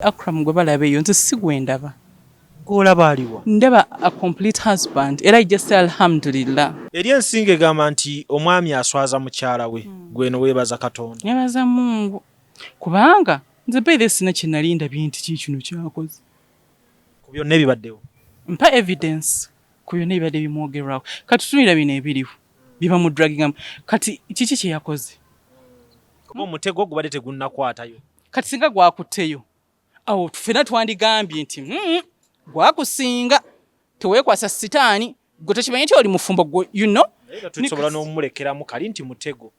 Akram gwe balaba eyo, nze si gwe ndaba. Gw'olaba aliwa? Ndaba a complete husband era I just say alhamdulillah. Eri ensinga egamba nti omwami aswaza mukyala we, gweno weebaza Katonda. Nebaza Mungu kubanga nze by the sina kye nali ndabye nti kii kino kyakoze. Ku byonna ebibaddewo. Mpa evidence ku byonna ebibadde bimwogerwako. Kati tutunulira bino ebiriwo bye bamudragingamu, kati kiki kye yakoze? Kuba omutego gubadde tegunnakwatayo. Kati singa gwakutteyo awo ffena twandigambye nti gwakusinga, teweekwasa sitaani, gwe tokimanyi nti oli mufumbo gwe, you know. Tusobola n'omulekeramu kali nti mutego.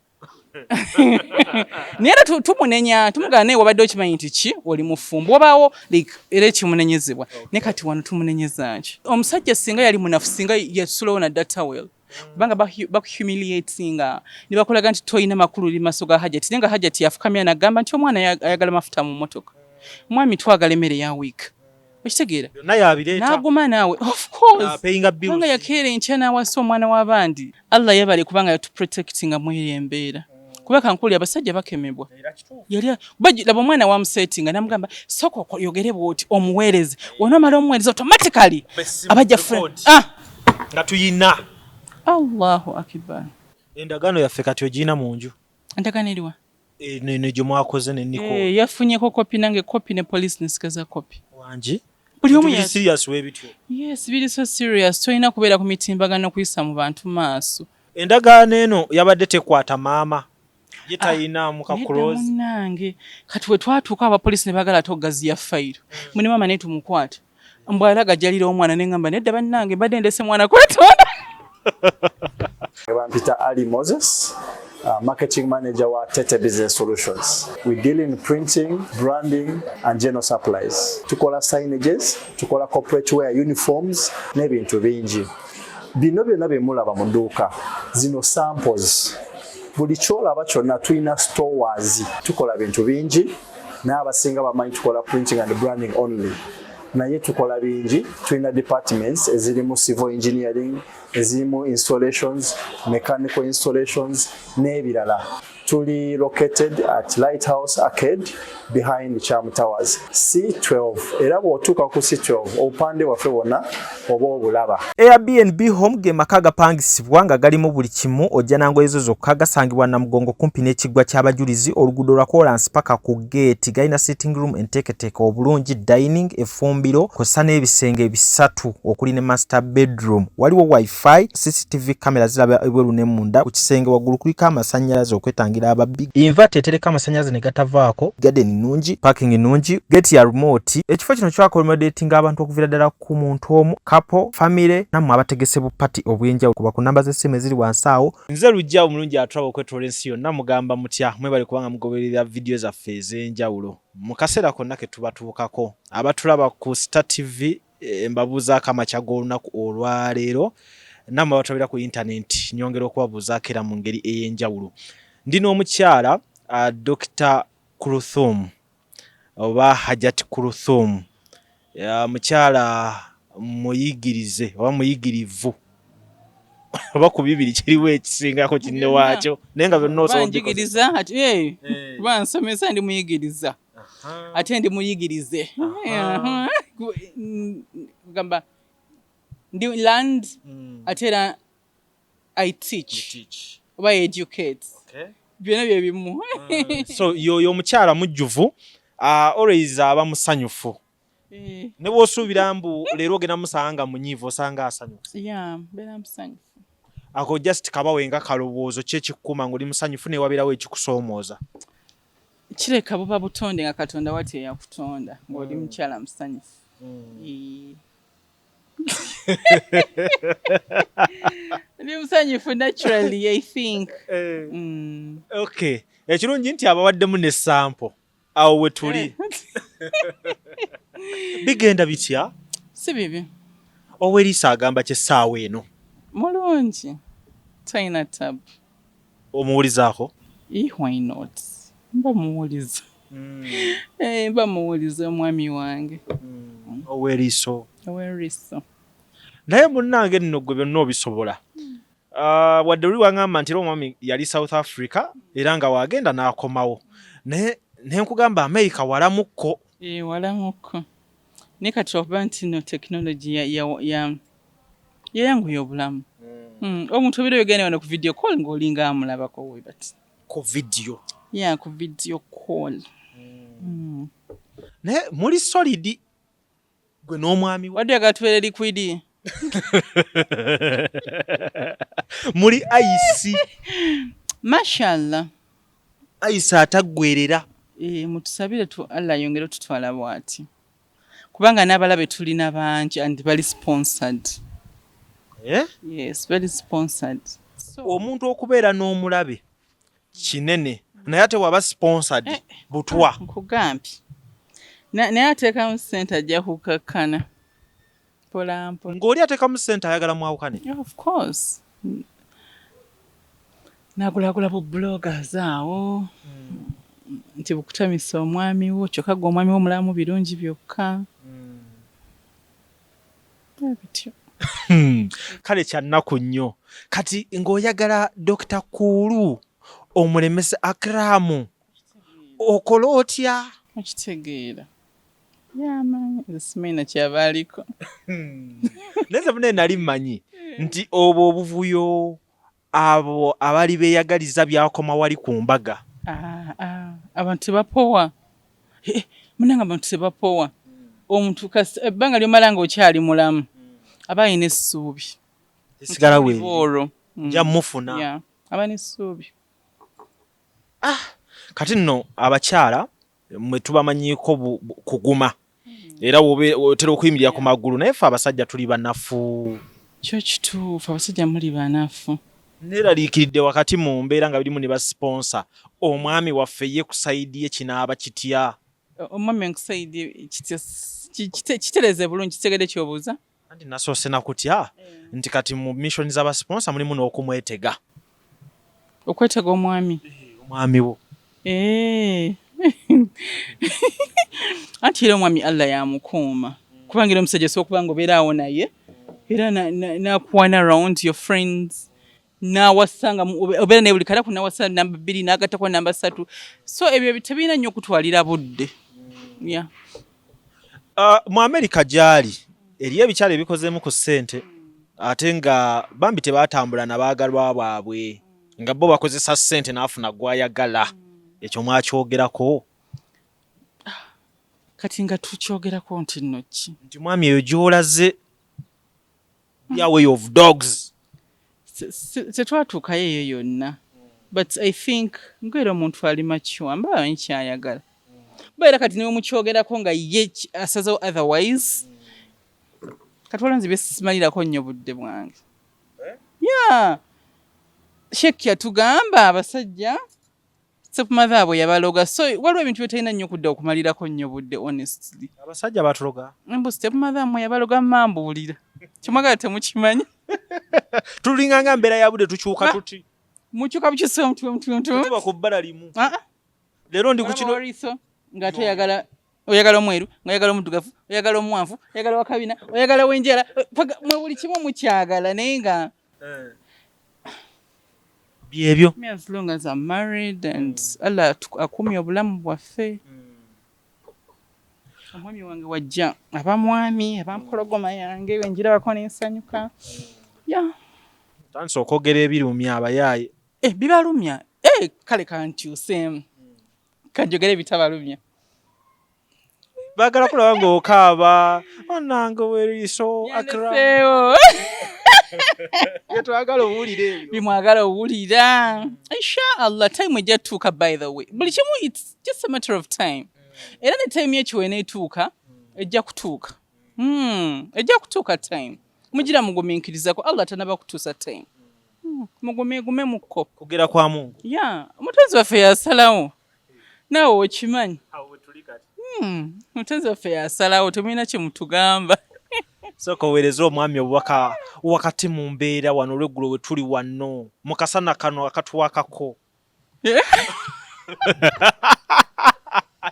Naye era tumunenya, tumugamba naye wabadde okimanyi nti ki oli mufumbo, wabaawo like era ekimunenyezebwa. Naye kati wano tumunenyeza ki? Omusajja singa yali munafu, singa yasulawo nadda towel, kubanga bakuhumiliatinga ne bakulaga nti tolina makulu eri maaso ga Hajati, naye nga Hajati yafukamira nagamba nti omwana ayagala mafuta mu mmotoka, mwami twagala emmere ya week, okitegeera? Byonna yabireeta. N'aguma naawe, of course. Apayinga bills. Kubanga yakeera enkya n'awasa omwana w'abandi. Allah yebale kubanga yatuprotectinga mu eyo embeera, kuba kankuli abasajja bakemebwa. Yali kuba laba omwana wamusetinga namugamba sooka oyogere bw'oti omuweereze, onoomala omuweereza automatically abajja ah! Nga tuyina. Allahu akbar. Endagaano yaffe kati ogiyina mu nju? Endagaano eriwa? Eno gye mwakoze ne Nicole. Yafunyeko kopi, nange kopi, ne police nesigaza kopi. Wangi. Buli omu Biri serious webityo. Yes, biri so serious. Tolina kubeera ku mitimbagano kuyisa mu bantu maaso. Endagaano eno yabadde tekwata maama, ye tayinaamu ka Nedda. Clause? Munnange, kati we twatuuka abapoliisi ne baagala ate okugaziya fayiro, mune maama naye tumukwate mbw alagajalira omwana, ne ngamba nedda bannange, mbadde ndese mwana kwetonda. Bampita Ali Moses, marketing manager wa Tete Business Solutions. We deal in printing, branding and general supplies. Tukola signages, tukola corporate wear, uniforms n'ebintu bingi. Bino byonna bye mulaba mu dduuka, zino samples. Buli kyolaba kyonna tulina stores. Tukola bintu bingi, naye abasinga bamanyi tukola printing and branding only. Naye tukola bingi, tulina departments ezirimu civil engineering, ezirimu installations, mechanical installations n'ebirala. Tuli located at Lighthouse Arcade behind Cham Towers C12, era bw'otuuka ku C12 obupande bwaffe bwonna oba obulaba. Airbnb Home ge maka agapangisibwa nga galimu buli kimu, ojja na ngoye zo zokka. Gasangibwa Namugongo kumpi n'ekiggwa ky'abajulizi, oluguudo lwa koolansi paka ku geeti. Galina sitting room enteeketeeke obulungi, dining, effumbiro kw'ossa n'ebisenge bisatu okuli ne master bedroom. Waliwo wifi, CCTV camera ziraba ebweru ne munda. Ku kisenge waggulu kuliko amasannyalaze okwetangira ababbi, inverter etereka amasannyalaze ne gatavaako. Garden nnungi, parking nnungi, gate ya remote. Ekifo kino kyaccommodatinga abantu okuviira ddala ku muntu omu, couple, family, nammwe abategese bu party obw'enjawulo. Kuba ku namba z'essimu eziri wansi awo. Nze Lujja omulungi atulaba okwetoola ensi yonna. Mugamba mutya? Mwebale kubanga mugoberera vidiyo zaffe ez'enjawulo mu kaseera konna ke tubatuukako. Abatulaba ku Star TV, mbabuuzaako amakya g'olunaku olwaleero. Nammwe abatulabira ku intaneti, nyongera okubabuuzaako era mu ngeri ey'enjawulo. Ndi n'omukyala Dr Kuluthum oba Hajat Kuluthum, mukyala muyigirize oba muyigirivu, oba ku bibiri kiriwo ekisingako kinne waakyo, naye nga byonna osobola obikoze. Banjigiriza ati kuba nsomesa, ndi muyigiriza ate ndi muyigirize. Gamba ndi learned ate era I teach oba educate, byonna bye bimu. So yoyo omukyala mujjuvu, always aba musanyufu. Ne bw'osuubira mbu leero ogenda musanga nga munyiivu, osanga asanyuka. Yeah, mbeera musanyufu. Ako just kabawe nga kalowoozo ki ekikukuuma ng'oli musanyufu newabeerawo ekikusoomooza? Kireka buba butonde nga Katonda wati eyakutonda ng'oli mukyala musanyufu. Ndi musanyufu naturally, I think. Okay, ekirungi nti abawaddemu ne sample awo we tuli. Bigenda bitya? Si bibi. Oweriisa agamba kyessaawa eno? Mulungi, talina tabu. Omuwulizaako? Why not? Mba muwuliza. Mba muwuliza omwami wange. Oweriiso. Oweriiso. Naye munnange nno gwe byonna obisobola. Wadde oli waŋŋamba nti era omwami yali South Africa era nga wagenda n'akomawo, naye nenkugamba America walamukko. Eh, walamuko naye kati okuba nti no technology yayanguya obulamu. Omuntu obeera oyogera wano ku video call ng'olinga amulabako we bati. Ku video? Yeah, ku video call. Naye muli solid gwe n'omwami. Wadde oyagala tubeere liquid. Muli ice. Mashallah. Ice ataggwerera. Eh, mutusabire tu Allah ayongere otutwala bw'ati, kubanga n'abalabe tulina bangi and bali sponsored. Eh? Yes, very sponsored. So, omuntu okubeera n'omulabe kinene, naye ate waba sponsored, Eh. butwa. Nkugambye, naye ateekamu ssente ajja kukakkana mpola mpola. Ng'oli ateekamu ssente ayagala mwawukane. Yeah, of course. Nagulagula bu bloggers awo nti bukutamisa omwami wo, kyokka gwe omwami wo mulamu birungi byokka. Bityo. Kale kyannaku nnyo. Kati ng'oyagala Dr. Kuulu omulemese Akramu, okola otya? Okitegeera, yamanyi, nze simanyi nakyaba aliko. Naye nze munene nali mmanyi nti obwo obuvuyo abo abali beeyagaliza byakoma wali ku mbaga. Ah, ah, abantu tebapowa. Eh, munange, abantu tebapowa. Omuntu ebbanga lyomala nga okyali mulamu aba alina essuubi. Esigala weeri. Olwo nja mufuna. Yeah, aba n'essuubi. Kati nno abakyala mwe tubamanyiiko kuguma, era otera okuyimirira ku magulu, naye ffe abasajja tuli banafu. Kyo kituufu, abasajja muli banafu. Neeraliikiridde wakati mu mbeera nga birimu ne ba sponsor omwami waffe, ye ku side ye kinaaba kitya? Omwami ku side kitya? Kitereze bulungi, kitegedde kyobuuza. Anti nasoose nakutya nti kati mu mission z'aba sponsor mulimu n'okumwetega. Okwetega omwami? Omwami wo. Eh. Anti era omwami Allah yamukuuma, kubanga era omusajja osobola okuba nga obeera awo naye era nakuwana around your friends, nawasa nga obeera naye buli kanaku, nawasa namba 2, nagattako namba 3, so ebyo tebirina nnyo okutwalira budde, yeah. Mu America gyali eriyo ebikyalo ebikozeemu ku ssente, ate nga bambi tebatambula nabaagalwa baabwe, nga bo bakozesa ssente n'afuna gwayagala. Ekyo mwakyogerako? Kati nga tukyogerako nti nno ki? Nti mwami eyo gy'olaze ya way of dogs. Tetwatuukayo eyo yonna, but I think ngaera omuntu ali mature mba amanyi kyayagala. Kuba era kati niwe mukyogerako nga ye asazewo otherwise. Kati waliwo nze byesimalirako nnyo budde bwange. Yeah, Sheikh yatugamba abasajja stepmother abo yabaloga, so waliwo ebintu byetalina nnyo kudda okumalirako nnyo budde, honestly. Abasajja batuloga? Mbu stepmother mmwe yabaloga, mambuulira kyemwagala temukimanyi. Tulinga nga mbeera ya budde, tukyuka tuti. Mukyuka bukyuse omutwe omutwe omutwe. Tuba ku bbala limu. Ah, ah. Leero ndi ku kino. Oliiso ng'ate oyagala oyagala omweru, ng'oyagala omuddugavu, oyagala omuwanvu, oyagala wakabina, oyagala wenjala, mwe buli kimu mukyagala, naye nga Byebyo. Me, as long as I'm married and Allah akumye obulamu bwaffe, omwami wange wajja aba mwami, aba mpologoma yange, wenjirabako nensanyuka, yeah. Tandise okwogera ebirumya abayaaye. Eh, bibalumya. Eh, kale kankyuseemu, kanjogere ebitabalumya. Baagala kulaba ng'okaaba, onange weriiso Akram. Yandeseewo. Byetwagala owulire ebyo. Bimwagala owulira, inshallah time ejja tutuuka. By the way, buli kimu it's just a matter of time, era ne time yekiwe neetuuka, ejja kutuuka. Ejja kutuuka time, mugira mugumiikirizako, Allah tanaba kutuusa time. Mugumeegume mukko. Kugera kwa Mungu. Ya, omutonzi waffe yasalawo, naawe okimanyi. Omutonzi waffe yasalawo, temulina kyemutugamba. Sooka oweereze omwami obubaka wakati mu mbeera wano olweggulo we tuli wano mu kasana kano akatuwakako.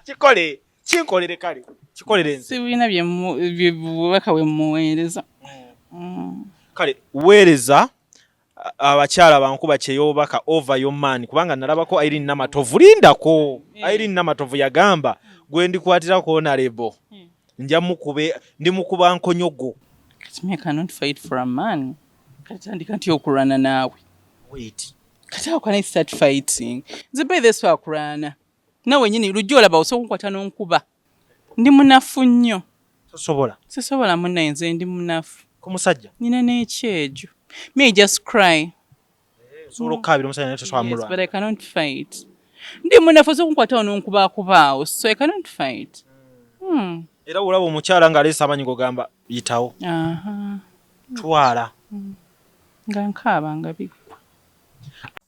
Kikole, kinkolere, kale kikolere nze. Sibulina bubaka bwe muweereza. Kale weereza abakyala bankuba kyeyobaka over your man, kubanga nalabako Irene Namatovu, lindako. Irene Namatovu yagamba Gwe ndikwatira ku honorable nja mukube, ndi mukuba nkonyogo. Kati me, I cannot fight for a man. Kati tandika nti okulwana naawe. Wait. Kati how can I start fighting? Nze by this wakulwana nawe nyini lujja olaba osobola okunkwata n'onkuba. Ndi munafu nnyo. Tosobola? Sisobola munnaye, nze ndi munafu. Ku musajja? Nina n'ekyejo. Me, I just cry. Osobola okukaabira omusajja naye tosobola Yes, but mulwana? I cannot fight. Ndi munafu, osobola okunkwata n'onkubakubaawo, so I cannot fight. Era olaba omukyala ng'aleese amanyi gogamba yitawo? Aha. Twala. Nga nkaaba nga biggwa.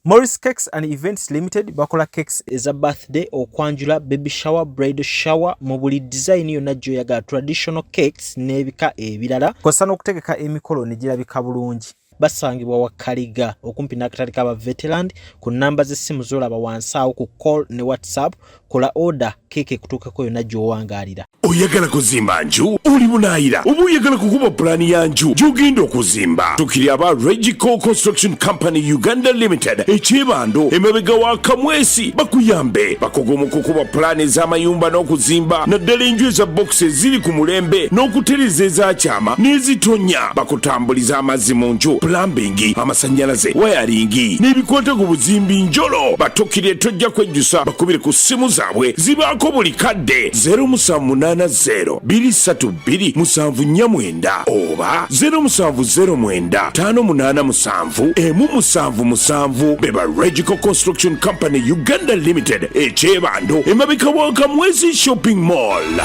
Morris Cakes and Events Limited bakola cakes eza birthday, okwanjula, baby shower, bridal shower mu buli design yonna gy'oyagala, traditional cakes n'ebika ebirala, kw'ossa n'okutegeka emikolo ne girabika bulungi. Basangibwa Wakaliga okumpi n'akatale k'aba Veteran, ku nnamba z'essimu z'olaba wansi awo ku call ne WhatsApp. Kola order, keeke ekutuukako yonna gy'owangaalira. Oyagala kuzimba nju, oli bunaayira, oba oyagala kukuba pulaani ya nju gy'ogenda okuzimba? Tukiri aba Regico Construction Company Uganda Limited, ekyebando emabega wa Kamwesi, bakuyambe bakugu mu kukuba pulaani ez'amayumba n'okuzimba, naddala enju eza bokisi eziri ku mulembe n'okutereza ezakyama n'ezitonya. Bakutambuliza amazzi mu nju, plumbing, amasannyalaze, wiring n'ebikwata ku buzimbi njolo. Batukirye, tojja kwejjusa. Bakubire ku ssimu zaabwe, zibaako buli kadde: 0780 232 749 oba 0709 587 177. Beba Regico Construction Company Uganda Limited, ekyebando emabega wa Kamwezi Shopping Mall.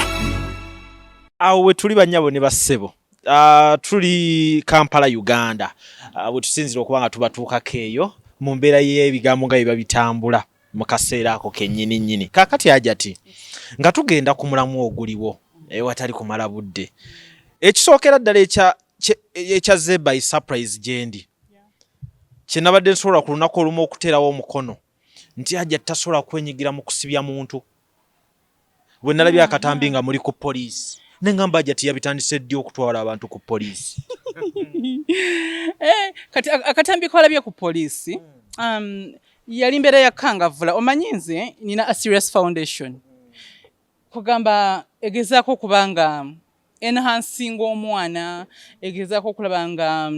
Awo we tuli, bannyabo ne bassebo. Tuli Kampala, Uganda, bwe tusinzira okuba nga tubatuukako eyo mu mbeera y'ebigambo nga biba bitambula mu kaseera ako kennyini nnyini. Kaakati Hajati, nga tugenda ku mulamu oguliwo ewatali kumala budde, ekisookera ddala ekya by surprise gyendi, kye nabadde nsobola ku lunaku olumu okuteerawo omukono nti Hajati tasobola kwenyigira mu kusibya muntu, bwe nalabye akatambi nga muli ku poliisi, neŋŋamba Hajati yabitandise ddi okutwala abantu ku poliisi? Eh, kati akatambi kalabye ku poliisi, yali mbeera ya kangavula. Omanyi nze nina a serious foundation, kugamba egezaako okuba nga enhancing omwana, egezaako okulaba nga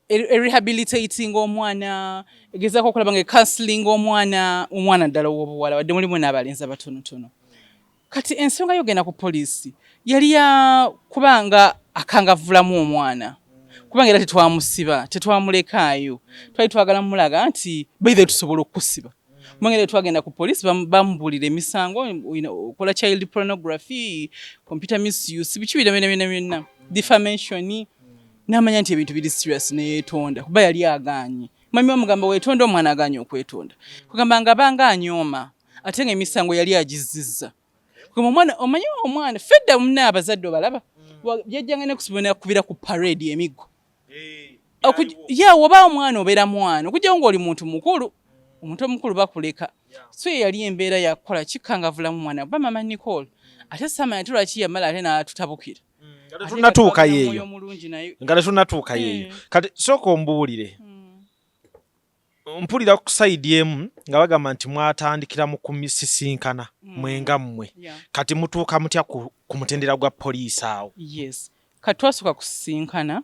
rehabilitating omwana, egezaako okulaba nga counseling omwana, omwana ddala ow'obuwala, wadde mulimu n'abalenzi abatonotono. Kati ensonga yogenda ku poliisi yali ya kubanga akangavvulamu omwana, kubanga era tetwamusiba, tetwamulekaayo, twali twagala mulaga nti baithe tusobola okukusiba, kubanga era twagenda ku poliisi bamubuulira emisango: okola child pornography, computer misuse, biki byonna byonna byonna byonna, defamation. N'amanya nti ebintu biri serious, neyeetonda, kuba yali agaanye. Mwami wamugamba weetonda, omwana agaanye okwetonda, kugamba nga banga anyooma, ate nga emisango yali agizizza. Kugamba omwana, omanyi omwana fedda munna abazadde obalaba yajjanga ne nakubira ku parade emiggo. Ya woba omwana obeera mwana, okugyawo ng'oli muntu mukulu, omuntu omukulu bakuleka. So ye yali embeera yakukola kikangavulamu mwana, kuba mama Nicole ate samanya ate lwaki yamala ate n'atutabukira. Nga tetunnatuukayo Ate eyo. omulungi naye. Nga tetunnatuukayo eyo, kati sooka ombuulire. Mpulira ku side emu nga bagamba nti mwatandikira mu kumisisinkana mwenga mmwe. Kati mutuuka mutya ku mutendera gwa poliisi awo? Yes, kati twasooka kusisinkana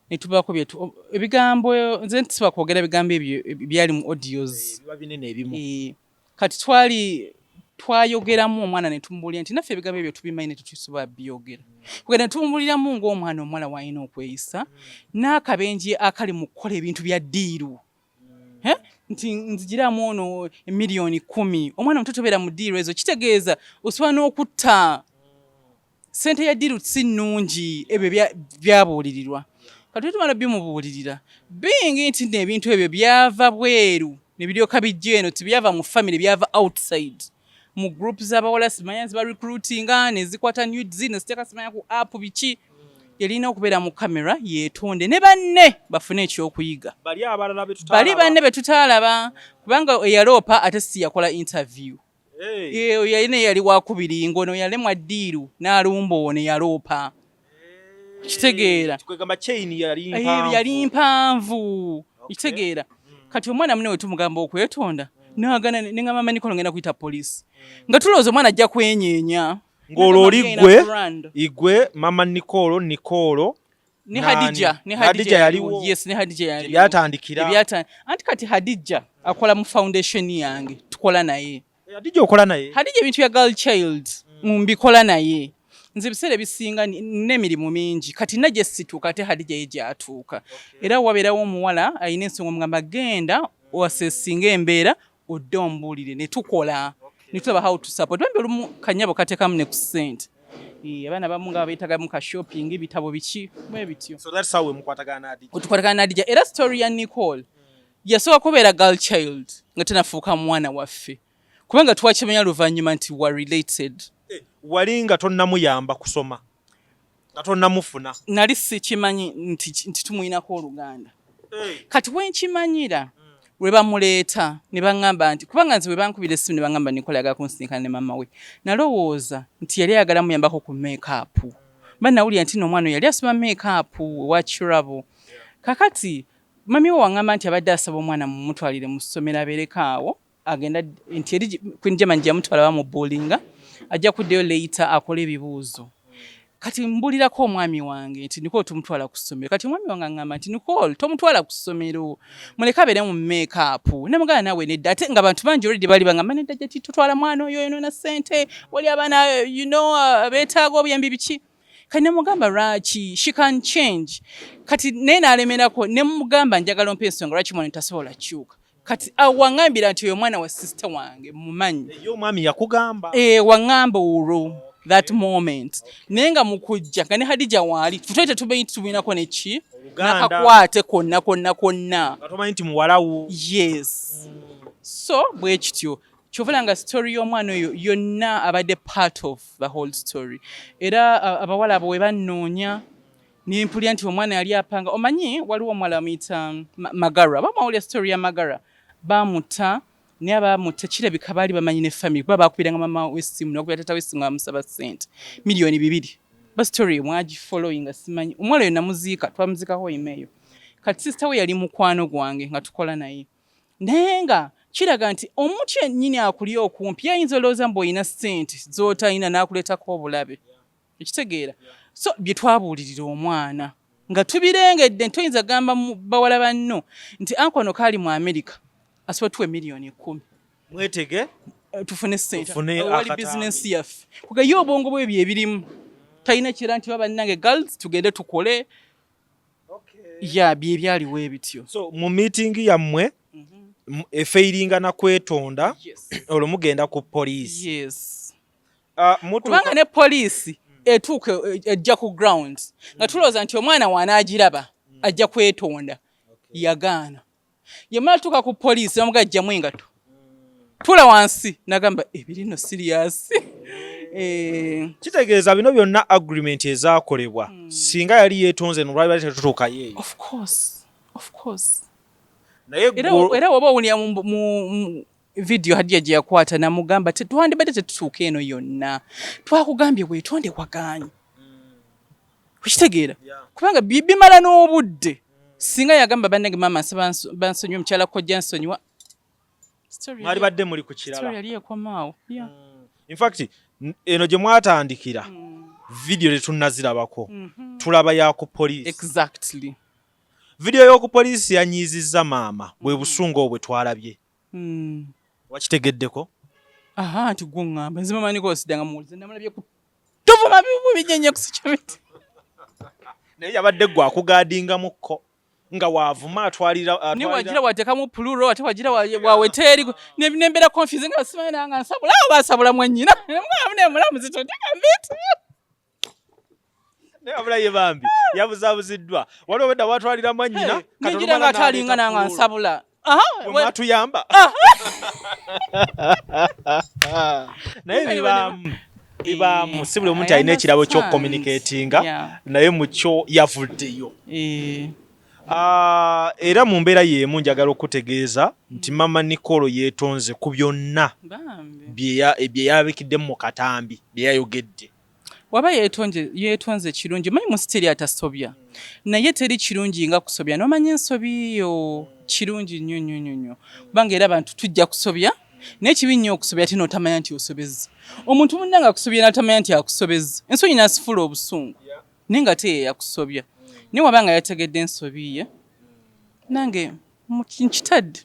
ne tubaako byetu ebigambo. Nze ntisobola kwogera bigambo ebyo byali mu audios. Biba binene ebimu. Eh, kati twali twayogeramu omwana ne tumubuulira nti naffe ebigambo ebyo tubimanyi ne tetusobola byogera, kugenda ne tumubuuliramu ng'omwana omuwala w'alina okweyisa n'akabenje akali mu kukola ebintu bya deal. Eh? Nti nzigiramu ono 10 million, omwana omuto tobeera mu deal ezo, kitegeeza osobola n'okutta sente ya deal, si nnungi. Ebyo byabuulirirwa. Kati tumala bimubuulirira bingi nti nno ebintu ebyo byava bweru ne biryoka bijja eno, tibyava mu family, byava outside mu group z'abawala, simanya ziba recruitinga ne zikwata nudes ne ziteeka simanya ku app biki. Yalina okubeera mu kamera yeetonde ne banne bafune ekyokuyiga. Bali abalala be Bali banne be tutaalaba, kubanga eyaloopa ate si yakola interview. Eh, oyo yalina yali wakubiri, ngono yalemwa deal n'alumba ono eyaloopa, kitegeera? Kwegamba chain yali Eh, mpanvu. Yali mpanvu, kitegeera? Kati omwana munne wetumugamba okwetonda, Nagana nengamba mama Nicole ngenda kuyita police. Nga tulowooza omwana ajja kwenyeenya. Ng'olwo oli gwe igwe mama Nicole, Nicole ne Hadija, ne Hadija yaliwo. Yes, ne Hadija yaliwo. Byatandikira. Ebyata anti kati Hadija akola mu foundation yange, tukola naye. Eh, Hadija okola naye? Hadija ebintu bya girl child mbikola naye. Nze ebiseera ebisinga n'emirimu mingi kati nna gye situuka ate Hadija ye gy'atuuka. Era wabeerawo omuwala alina ensonga omugamba genda oasesinga embeera odde ombuulire ne tukola ne tulaba how to support. Bambi olumu kanyabo kateekamu ne ku ssente. Eh, abaana abamu nga beetagamu ka shopping, bitabo biki bwe bityo. So that's how we mukwatagana na Hadija. Otukwatagana na Hadija. Era story ya Nicole yasooka kubeera girl child nga tenafuuka mwana waffe, kubanga twakimanya luvannyuma nti wa related. Eh, wali nga tonnamuyamba kusoma, nga tonnamufuna? Nali sikimanyi nti tumuyinako oluganda. Kati wenkimanyira lwe bamuleeta ne baŋŋamba nti, kubanga nze bwe bankubira essimu ne baŋŋamba Nicole ayagala kunsinkana ne maama we, nalowooza nti yali ayagala muyambako ku make-up. Mba nawulira nti nno omwana oyo yali asoma make-up ewa Kirabo. Kakati mami we waŋŋamba nti abadde asaba omwana mumutwalire mu ssomero abeereko awo, agenda nti eri Queen German gye yamutwala bamubuulinga, ajja kuddayo later akole ebibuuzo. Kati mbulirako omwami wange nti Nicole tumutwala ku ssomero. Kati omwami wange aŋŋamba nti Nicole tomutwala ku ssomero, muleke abeere mu make-up. Namugamba naawe nedda, ate nga abantu bangi already bali baŋŋamba nedda jjati tutwala mwana oyo yonoona ssente, wali abaana abeetaaga obuyambi biki. Kati namugamba lwaki she can change. Kati naye n'alemerako ne mugamba njagala ompe ensonga lwaki mwana tasobola kyuka. Kati awo waŋŋambira nti oyo mwana wa sister wange mumanyi. Ye omwami yakugamba? Eh, waŋŋamba olwo that moment. Naye nga mu kujja nga ne Hadija waali, tutwali tetumanyi tumuyinako ne ki? Nakakwate konna konna konna. Nga tomanyi nti muwala wo. Yes. So bwe kityo. Kyova nga story y'omwana oyo yonna abadde part of the whole story. Era abawala abo we bannoonya ne mpulira nti omwana yali apanga. Omanyi waliwo omuwala bamuyita Magara. Bamawulira story ya Magara. Bamutta naye abamutta kirabika baali bamanyi ne family kuba baakubiranga mama w'essimu ne bakubira taata w'essimu nga bamusaba ssente 2 miliyoni. Ba story mwagifollowinga simanyi. Omuwala oyo namuziika, twamuziikako Imeeyo. Kati sister we yali mukwano gwange nga tukola naye. Naye nga kiraga nti omuntu yennyini akuli okumpi yayinza olowooza mbu olina ssente z'otalina n'akuleetako obulabe. Ekitegeera. So bye twabuulirira omwana nga tubirengedde nti toyinza kugamba bawala banno nti anko ono kaali mu America asobola tuwa 10 miliyoni. Mwetege tufune ssente wali bizinensi yaffe. Kuga ye obwongo bwe bye ebirimu talina kira nti baba bannange girls tugende tukole. Ya bye byaliwo ebityo. So mu meeting yammwe efeiringa na kwetonda, olwo mugenda ku poliisi? Yes. Kubanga ne poliisi etuuka ejja ku ground nga tulowooza nti omwana wanaagiraba ajja kwetonda, yagaana. Yamala tuuka ku poliisi bamuga ajjamu engato tuula wansi, nagamba ebirino serious. Eh. Kitegeeza bino byonna agreement ezaakolebwa singa yali yeetonze nolwali tetutuukayo eyo. Of course, of course. Naye era woba owulira mu video Hadija gye yakwata namugamba twandibadde tetutuuka eno yonna, twakugambye weetonde wagaanyi. Okitegeera? Kubanga bimala n'obudde singa yagamba bannange maama nsaba bansonyiwe, mukyala kojja nsonyiwa. Mwalibadde muli ku kirala. Yali ekomaawo. In fact eno gye mwatandikira video tetunnazirabako, tulaba ya ku poliisi. Exactly. Video y'oku poliisi yanyiizizza maama bwe busungu obwo bwe twalabye. Wakitegeddeko? Aha, nti gwe ŋŋamba nze mama Nicole siddanga muwulize namulabye ku tuvuma binyenye ku social media. Naye yabadde gwe akugaadingamukko nga waavuma atwalira. Naye wagira wateekamu plural ate wagira waweta eri nembeera confuse nga simanyi nanga nsabula awo basabula mwannyina nemulamuzi toteka mbiti. Naye wabula ye bambi yabuzaabuziddwa, waliwo obwedda watwalira mwannyina. Nengira nga atalinga nanga nsabula. Mwatuyamba naye bibaamu bibaamu, si buli omuntu alina ekirabo ky'okucommunicatinga, naye mukyo yavuddeyo. Ah, era mu mbeera y'emu njagala okutegeeza nti mama Nicole yeetonze ku byonna bye yalabikiddemu mu katambi bye yayogedde. Waba yeetonze, yeetonze kirungi. Manyi munsi teri atasobya, naye teri kirungi nga kusobya n'omanya ensobi yo. Kirungi nnyo nnyo nnyo nnyo, kubanga era abantu tujja kusobya, naye kibi nnyo okusobya ate n'otamanya nti osobezza. Omuntu munna nga akusobya n'atamanya nti akusobezza, ensonyi n'asifula obusungu, naye nga ate ye yakusobya. Naye waba nga yategedde ensobi ye, nange nkitadde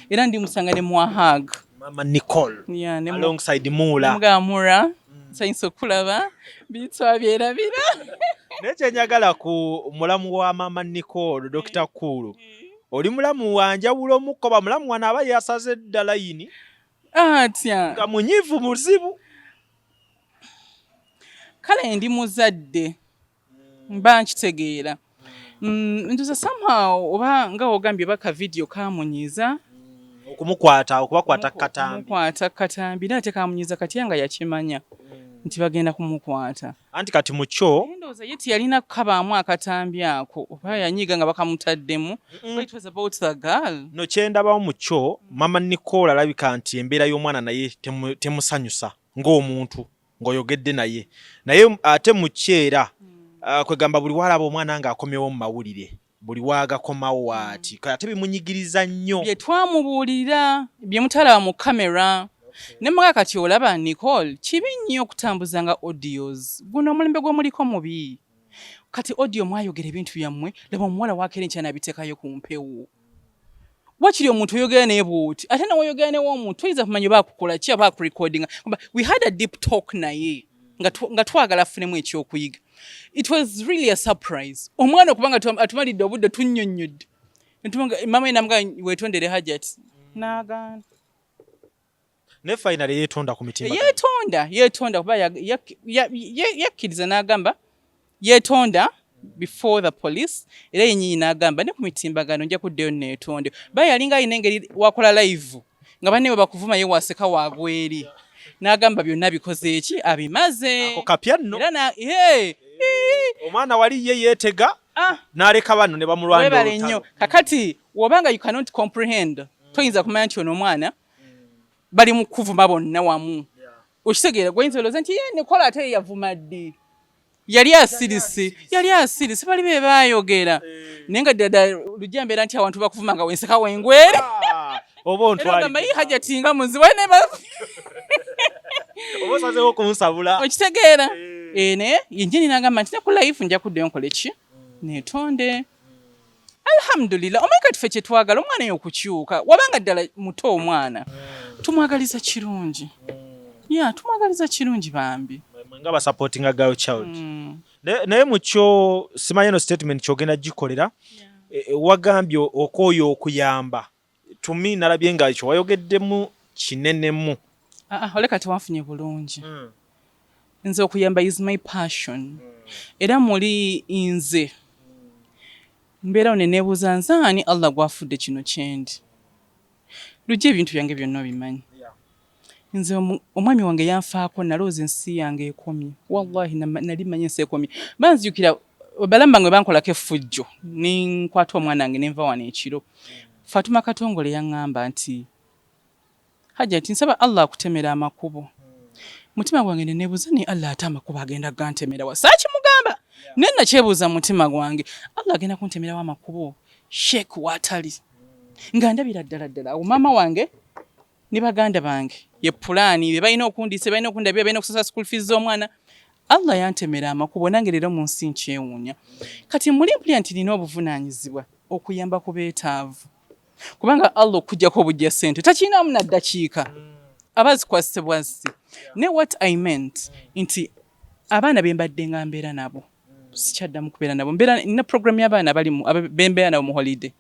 era ndi musanga ne mwahag Mama Nicole. Yeah, ne alongside Mula. Mga Mura. Nsanyusa okulaba bitwa byerabira. Naye kyenjagala ku mulamu wa Mama Nicole, Dr. Kulu. Oli mulamu wa njawulo mukoba mulamu wano aba yasaze dda layini. Atya. Nga munyiivu muzibu. Kale ndi muzadde. Mba nkitegeera. Ndoza somehow oba nga wogambye baka video kamunyiiza. Okumukwata, okubakwata katambi. Okumukwata katambi naye ate kamunyiiza katya nga yakimanya nti bagenda kumukwata. Anti kati mu kyo Ndowooza ye teyalina kukabaamu akatambi ako oba yanyiiga nga bakamutaddemu. But it was about the girl. No kyendabawo mu kyo Mama Nicole alabika nti embeera y'omwana naye temusanyusa ng'omuntu ng'oyogedde naye, naye ate mu kyo era kwegamba buli walaba omwana ng'akomyewo mu mawulire buli waagakomawo waati ate bimunyigiriza nnyo. Bye twamubuulira bye mutalaba mu kamera ne muga kati olaba Nicole kibi nnyo okutambuzanga audios, guno omulembe gw'omuliko mubi. Kati audio mwayogera ebintu byammwe, laba omuwala wakeera enkya n'abiteekayo ku mpewo. Wakiri omuntu oyogera naye bw'oti, ate nawe oyogera ne w'omuntu toyinza kumanya oba akukola ki oba akurecordinga. We had a deep talk naye nga twagala afunemu ekyokuyiga. It was really a surprise. Omwana okuba nga atumalidde obudde tunnyonnyodde. Mama ye n'amugamba weetondere Hajat. N'agaana. Ne finally yeetonda ku mitima. Yeetonda kuba yakkiriza n'agamba yeetonda before the police, era yennyini n'agamba ne ku mitimbagano nja kuddayo neetonde. Ba yalinga alina engeri wakola live nga banne bwe bakuvuma ye waseka waagwa eri. N'agamba byonna bikoze eki abimaze. Ako kapya nno. Era na, hey, omwana wali ye yeetega n'aleka banno ne bamulwanda Webale nnyo. Kakati wobanga you cannot comprehend, toyinza kumanya nti ono omwana bali mu kuvuma bonna wamu. Okitegeera gwoyinza olowooza nti ye Nicole ate ye yavuma ddi? Yali asirise, yali asirise, bali be baayogera. Naye nga ddala lujja mbeera nti awantu bakuvuma nga wenseka wengwere. Oba ontwalidde. Era ogamba, Yii, Hajati nga muzibu, ne Oba osazeewo okunsabula. Okitegeera? Naye yennyini n'agamba nti ne ku live nja kuddayo nkole ki? Neetonde. Alhamdulillah, omanyi kati ffe kye twagala omwana oyo okukyuka, wabanga ddala muto omwana tumwagaliza kirungi. Yeah, tumwagaliza kirungi bambi. Mwe nga basupportinga girl child. Naye mu kyo simanyi eno statement kyogenda gikolera. Wagambye okwoyo okuyamba. To me nalabye nga ekyo wayogeddemu kinenemu. Oleka tewanfunye bulungi. Nze okuyamba is my passion. Era muli nze mbeerawo ne neebuuza nze ani Allah gw'afudde kino kyendi. Lujja ebintu byange byonna obimanyi. Nze omwami wange yanfaako nalowooza ensi yange ekomye. Wallahi nali mmanyi ensi ekomye. Banzijukira balamu bange bankolako effujjo ne nkwata omwana wange ne nva wano ekiro. Fatuma Katongole yaŋŋamba nti Hajati nsaba Allah akutemera amakubo. Mutima gwange ne neebuuza naye Allah ate amakubo agenda gantemera wa? Saakimugamba naye nakyebuuza mu mutima gwange Allah agenda kuntemerawo amakubo Sheikh waatali. Nga ndabira ddala ddala awo maama wange ne baganda bange ye pulaani be balina okundiisa, balina okundabira, balina okusasula school fees z'omwana. Allah yantemera amakubo nange leero mu nsi nkyewuunya. Kati muli mpulira nti nina obuvunaanyizibwa okuyamba ku beetaavu. Kubanga Allah okuggyako obujja ssente takirinaamu na ddakiika, aba azikwasise bwazzi. Naye what I meant nti abaana be mbadde nga mbeera nabo sikyaddamu kubeera nabo. Mbeera nina program y'abaana abali be mbeera nabo mu holiday.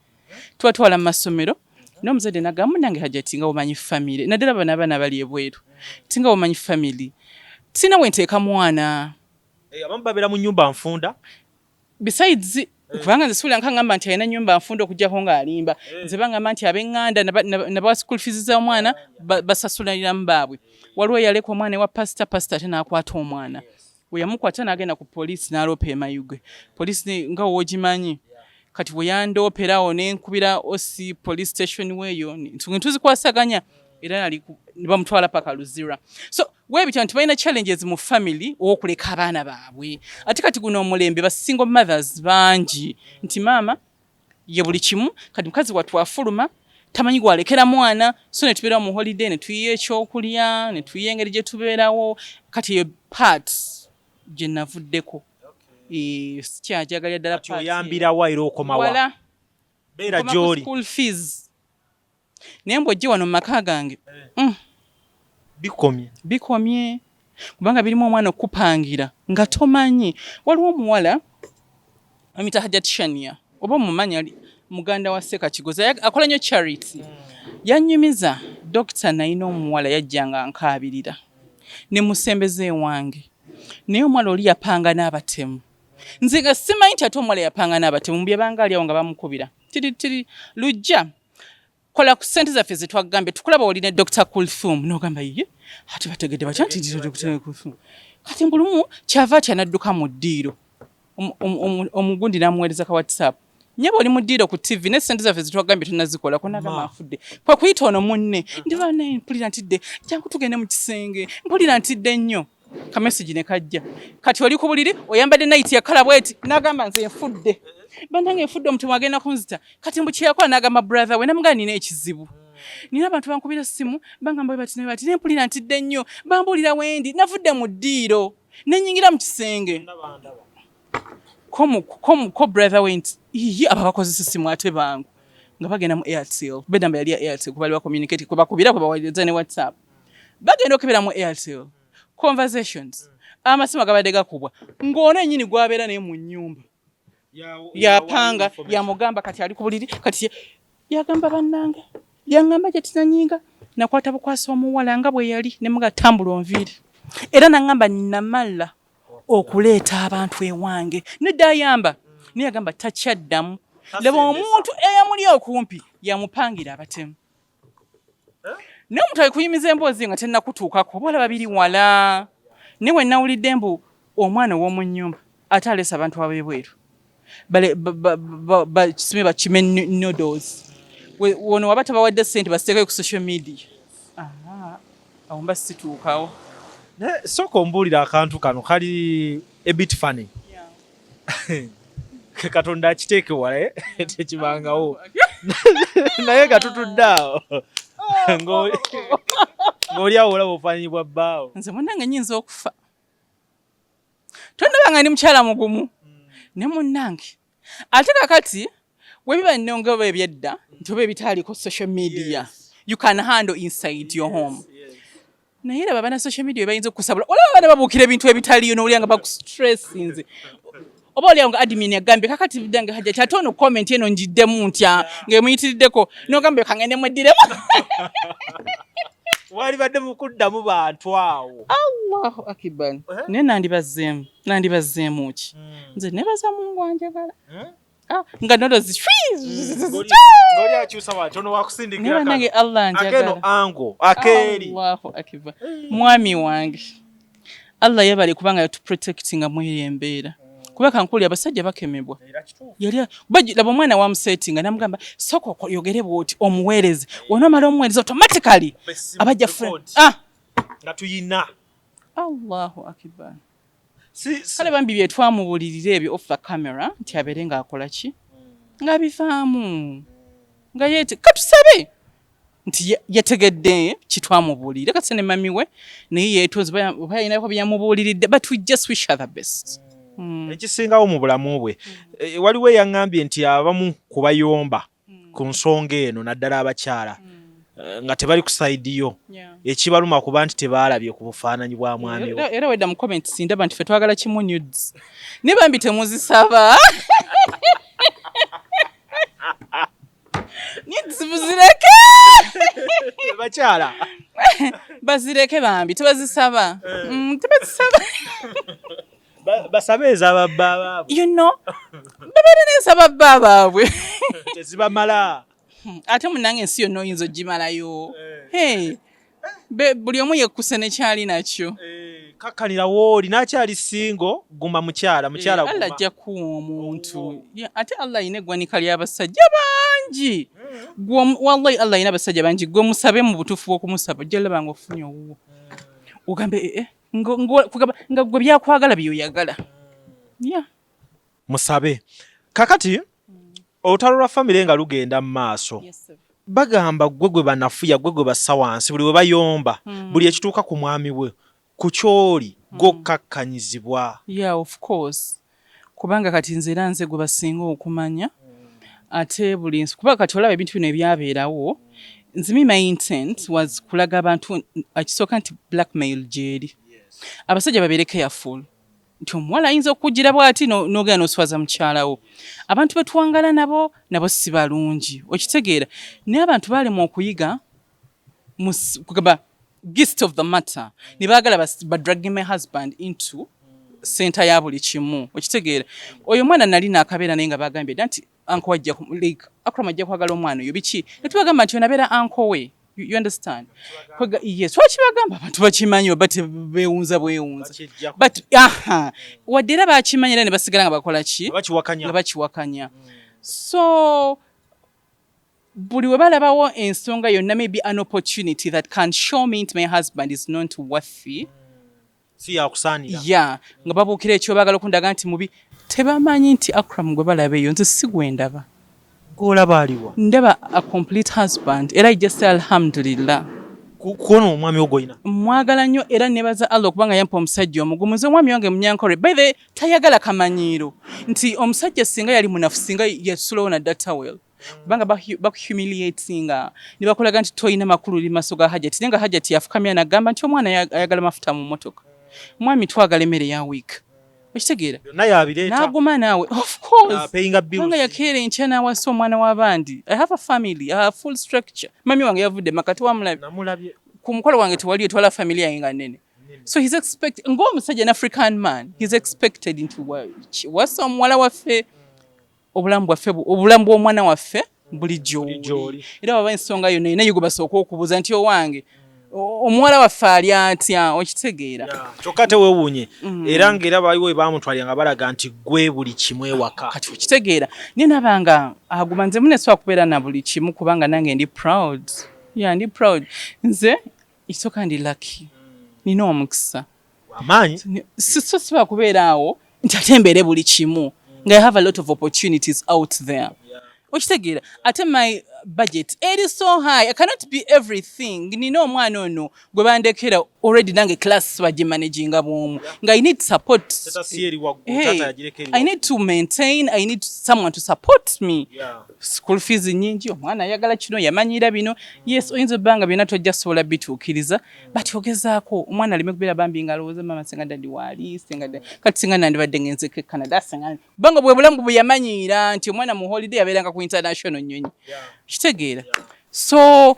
Tubatwala mu masomero n'omuzadde n'agamba munnange Hajati nga bw'omanyi famire, naddala bano abaana abali ebweru, nti nga bw'omanyi family sirina we nteeka mwana. Abamu babeera mu nnyumba nfunda. Besides kubanga nze siwulira nkangamba nti alina nnyumba nfunda okuggyako ng'alimba. Nze bangamba nti ab'eŋŋanda nabawa school fees z'omwana basasuliramu baabwe. Waliwo eyaleka omwana ewa pasita, pasita ate n'akwata omwana. Bwe yamukwata n'agenda ku poliisi n'aloopa e Mayuge. Poliisi nga w'ogimanyi. Kati bwe yandoopera awo ne nkubira OC police station weeyo tuzikwasaganya era nali ne bamutwala paka Luzira. So weebityo nti balina challenges mu family ow'okuleka abaana baabwe. Ate kati guno omulembe ba single mothers bangi nti maama Ye buli kimu. Kati mukazi wattu afuluma tamanyi gwalekera mwana, so ne tubeerawo mu holiday, ne tuyiya ekyokulya, ne tuyiya engeri gye tubeerawo. Kati eyo part gye navuddeko. Eh, sikyajagalira ddala. Kati oyambirawa era okomawa? Wala. Beera Nkoma ku gy'oli. school fees, naye mbw'ojje wano mu maka gange, Bikomye. Bikomye, kubanga birimu omwana okukupangira nga tomanyi. Waliwo omuwala amita Hajat Shania, oba omumanyi, ali muganda wa Seka Kigozi, akola nnyo charity. Yanyumiza dokita nayina omuwala yajja nga nkaabirira ne musembeza ewange, naye omuwala oli yapanga n'abatemu. Nze nga simanyi nti ate omuwala yapanga n'abatemu. Byebanga ali awo nga bamukubira tiri tiri lujja kola ku ssente zaffe zetwagambye, tukulaba oli ne Dr Kulthum. Nogamba, ye ate bategedde batya nti ndi Dr Kulthum? Kati mbulumu kyava atya n'adduka mu ddiiro. Omugundi n'amuweereza ka WhatsApp, nyaba oli mu ddiiro ku TV, ne ssente zaffe zetwagambye tonazikolako. Nagamba nfudde. Kwe kuyita ono munne, ndiba naye, mpulira ntidde, jangu tugende mu kisenge, mpulira ntidde nnyo. Kamesigi ne kajja, kati oli ku buliri oyambadde night yakala bweti. Nagamba nze nfudde bannange, nfudde, omutima agenda kunzita. Kati mbu kyeyakola n'agamba brother we, namugamba nina ekizibu, nina abantu bankubira essimu bangamba bwe bati ne bati, ne mpulira ntidde nnyo, bambuulira wendi, navudde mu ddiiro ne nnyingira mu kisenge. Ko brother we nti iye abo abakozesa essimu ate bangu nga bagenda mu Airtel, kuba enamba yali ya Airtel, kuba bali bacommunicate, kwe bakubira, kwe baweereza ne WhatsApp. Bagenda okebera mu Airtel conversations, amasimu agabadde gakubwa ng'ono ennyini gwabeera naye mu nnyumba yapanga yamugamba kati ali ku buliri. Kati yagamba, bannange, yaŋŋamba gye tinanyinga, nakwata bukwasa omuwala nga bwe yali ne muga tambula onviire, era naŋŋamba namala okuleeta abantu ewange nedda ayamba, naye yagamba takyaddamu. Laba omuntu eyamuli okumpi yamupangira abatemu. Naye omuntu alikuyimiza emboozi nga tennakutuukako, oba olaba biri wala. Naye we nawulidde mbu omwana ow'omu nnyumba ate aleese abantu ab'ebweru bakisime bakime noodles, wono waba tabawadde ssente baziteekayo ku social media. Awo mba situukawo. Naye sooka ombuulira akantu kano kali a bit funny. Katonda akiteeke wala, eh? Tekibangawo, naye nga tutudde awo ng'oli awo olaba obufaananyi bwa bbaawo. Nze munnange nyinza okufa, tondaba nga ndi mukyala mugumu, ne munnange ate kakati webiba nnonga oba ebyedda nti oba ebitaaliko social media, you can handle inside your home. Naye raba abana social media bayinza okukusabula, olaba abaana babuukira ebintu ebitaliyo nowulira nga bakustressinze, oba oliawo nga admin agambye kakati dange Hajati, ate ono comment eno ngiddemu ntya ng'emuyitiriddeko, nogamba kangende mweddiremu. Walibadde mukuddamu bantu awo. Allahu akbar! Naye nandibazzeemu, nandibazzeemu ki? Nze nebaza Mungu anjagala. Ah, nga nodozi. Ng'oli akyusa wati ono wakusindikira. Naye bannange, Allah akeno anjagala. Ango akeeri. Allahu akbar! Mwami wange Allah yebale kubanga yatuprotectinga mweri embeera, kuba kankuli abasajja bakemebwa. Yali kuba laba omwana wamusetinga namugamba sooka oyogere bwoti omuweereze, onoomala omuweereza automatically abajja Record. Ah! Nga tuyina. Allahu akbar! Si Kale bambi bye twamubulirira ebyo off the camera nti abeere ng'akola ki, ng'abivaamu, nga yeete katusabe nti yategedde kitwamubuulirira kase ne mami we, naye yeetonze oba yalinako bye yamubuuliridde, but we just wish her the best. Ekisingawo mu bulamu bwe. Eh, waliwo eyaŋŋambye nti abamu ku bayomba ku nsonga eno, naddala abakyala, nga tebali ku side yo, ekibaluma kuba nti tebaalabye ku bufaananyi bwa mwami wo. Era wedda mu comments ndaba nti ffe twagala kimu nudes, naye bambi temuzisaba, nudes muzireke. Bakyala. Bazireke bambi, tebazisaba. Tebazisaba. Basabe ez'ababba baabwe. Babeere n'ensaba bba baabwe. Tezibamala. Ate munange ensi yonna oyinza ogimalayo? Hey, buli omu yekkuse nekyali nakyo. Eh, kakkanira wooli n'akyali single, guma mukyala, mukyala. Eh, Allah guma. Ajja kuwa omuntu. Ate Allah alina eggwanika ly'abasajja bangi. Wallahi Allah alina abasajja bangi. Gwe musabe mu butuufu bw'okumusaba, ojja laba nga ofunye owuwo, ogambe eh, eh, kugamba nga gwe byakwagala byoyagala, yeah. Musabe kakati. Olutalo lwa famire nga lugenda mu maaso, bagamba ggwe gwe banafuya, ggwe gwe bassa wansi buli we bayomba, buli ekituuka ku mwami we ku ky'oli ggwe okkakkanyizibwa. Yeah of course kubanga kati nze era nze gwe basinga okumanya ate buli kuba kati olaba ebintu bino ebyabeerawo nze me my intent was kulaga abantu ekisooka nti blackmail gyeri abasajja babeere careful nti omuwala ayinza okukugira bwati n'ogenda n'oswaza mukyala wo. Abantu be tuwangaala nabo nabo si balungi okitegeera naye abantu baalemwa okuyiga kugamba gist of the matter ne baagala ba dragging my husband into center ya buli kimu okitegeera. Oyo omwana nali naakabeera naye nga bagambye dda nti uncle ajja like Akram ajja kwagala omwana oyo biki ne tubagamba nti ono abeera uncle we. You understand? Kwega, yes, twakibagamba abantu bakimanyi oba tebewunza bwewunza. But aha, wadde era bakimanyi era ne basigala nga bakola ki? Nga bakiwakanya. So buli we balabawo ensonga yonna maybe an opportunity that can show me nti my husband is not worthy. Si yakusaanira. Yeah, nga babuukira ekyo baagala okundaga nti mubi. Tebamanyi nti Akram gwe balaba eyo nze si gwe ndaba. Gw'olaba aliwa? Ndaba a complete husband era I just say alhamdulillah. Kuona omwami wo gw'olina? Mwagala nnyo era nebaza Allah okubanga yampa omusajja omugumu. Nze omwami wange Munyankore by the way tayagala kamanyiiro nti omusajja singa yali munafu singa yasulawo na data well. Kubanga bakuhumiliatinga ne bakulaga nti tolina makulu eri maaso ga Hajati naye nga Hajati yafukamira n'agamba nti omwana ayagala mafuta mu mmotoka. Mwami twagala emmere ya week. Okitegeera? Byonna yabireeta. N'aguma naawe of course. Paying bills. Kubanga yakeera enkya n'awasa omwana w'abandi. I have a family, I have full structure. Mami wange yavudde maka tewamulabye. Namulabye. Ku mukolo gwange tewaliyo twala family yange nga nnene. So he's expect ng'omusajja an African man, he's expected nti wasa omuwala waffe obulamu bwaffe obulamu bw'omwana waffe buli gy'oli. Era waba ensonga yonna erina gwe basooka okubuuza nti owange omuwala waffe ali atya okitegeera. Kyokka teweewuunye era ng'era baliwo we baamutwalira nga balaga nti ggwe buli kimu ewaka. Kati okitegeera naye naba nga aguma nze mune sobola kubeera na buli kimu kubanga nange ndi proud. Yeah, ndi proud. Nze ekisooka ndi lucky. Nina omukisa. Amaanyi. So siba kubeera awo nti ate mbeere buli kimu nga I have a lot of opportunities out there. Okitegeera ate my budget eri so high I cannot be everything. Nina omwana ono gwe bandekera already nange class bagimanaginga bw'omu nga I need support. Hey, I need to maintain, I need someone to support me. School fees nyingi, omwana ayagala kino, yamanyira bino. Yes, oyinza obba nga byonna tojja kusobola bituukiriza, but ogezaako omwana aleme kubeera bambi ng'alowooza maama singa daddy waali, singa kati singa nandibadde ngenzeko e Canada, singa kubanga bwe bulamu bwe yamanyiira nti omwana mu holiday yabeeranga ku international nnyonyi. Kitegeera. So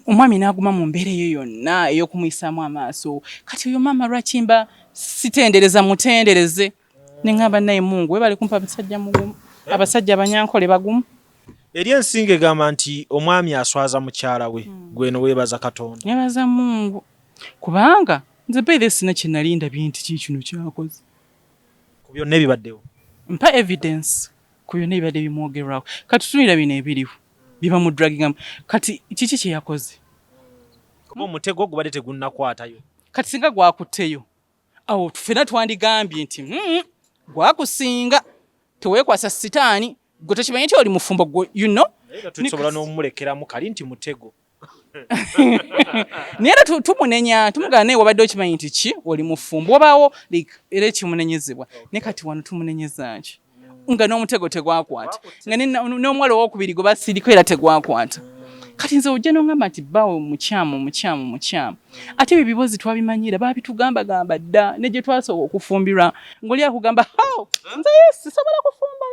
omwami n'aguma mu mbeera eyo yonna ey'okumuyisaamu amaaso. Kati oyo maama lwaki mba sitendereza mutendereze? Ne ŋŋamba naye Mungu webale kumpa musajja mugumu. Abasajja abanyankole bagumu. Eri ensinga egamba nti omwami aswaza mukyala we gwe eno weebaza Katonda. Nebaza Mungu kubanga nze by the sina kye nali ndabye nti ki kino kyakoze. Ku byonna ebibaddewo. Mpa evidence ku byonna ebibadde bimwogerwako. Kati tutunulira bino ebiriwo bye bamudragingamu. Kati kiki kye yakoze? Kuba omutego gubadde tegunnakwatayo. Kati singa gwakutteyo awo ffenna twandigambye nti gwakusinga teweekwasa sitaani gwe tokimanyi nti oli mufumbo gwe you know. Naye tusobola n'omulekeramu kali nti mutego. Naye era tumunenya tumugamba naye wabadde okimanyi nti ki oli mufumbo wabaawo like era ekimunenyezebwa naye kati wano tumunenyeza ki nga n'omutego tegwakwata nga n'omuwala owokubiri gwe basiriko era tegwakwata. Kati nze ojja n'ongamba nti bbaawe mukyamu mukyamu mukyamu ate ebyo ebibozi twabimanyira baabitugambagamba dda ne gye twasooka okufumbirwa ng'oli akugamba ho nze yes sisobola kufumba